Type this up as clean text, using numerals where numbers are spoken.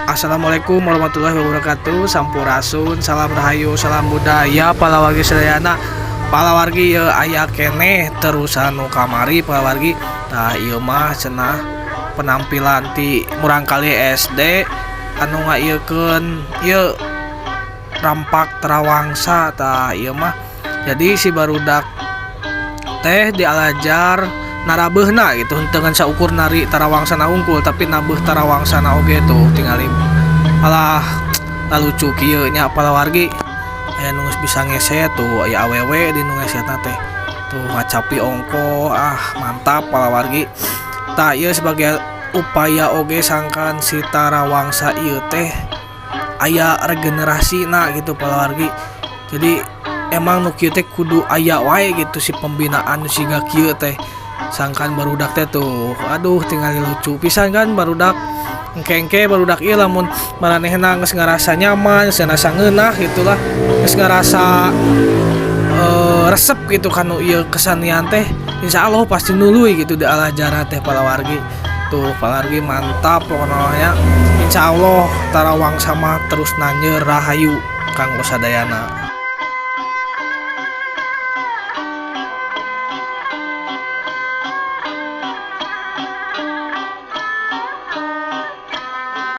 Assalamualaikum warahmatullahi wabarakatuh. Sampurasun, salam rahayu, salam budaya palawargi sadayana. Palawargi, ieu aya keneh terusan nu kamari, palawargi. Tah, ieu mah cenah penampilan ti murangkalih SD anu ngaieukeun ieu rampak Tarawangsa. Tah, ieu mah jadi si barudak teh dialajar narabeuhna gitu, henteu ngan saukur nari Tarawangsana hungkul, tapi nabeuh Tarawangsana oge. Tuh, tingali, alah, lucu kieu nya, palawargi. Aya nu geus bisa ngese tuh, aya awewe di nu ngesetna teh tuh, ngacapi ongko. Ah, mantap, palawargi. Tah, ieu sebagai upaya oge sangkan si Tarawangsa ieu teh aya regenerasi nah gitu, palawargi. Jadi emang nu kieu teh kudu aya wae gitu si pembinaan siga kieu teh, sangkan barudak teh tuh, aduh, tingali, lucu pisan kan barudak. Engke-engke barudak ieu lamun maranehna geus ngarasa nyaman, geus ngarasa ngeunah gitulah, geus ngarasa resep gitu kanu ieu kesenian teh, insya Allah pasti nuluy gitu di alajarna teh, palawargi. Tuh, palawargi, mantap pokoknya. Insya Allah Tarawangsa mah terus nanjeur, rahayu kanggo sadayana.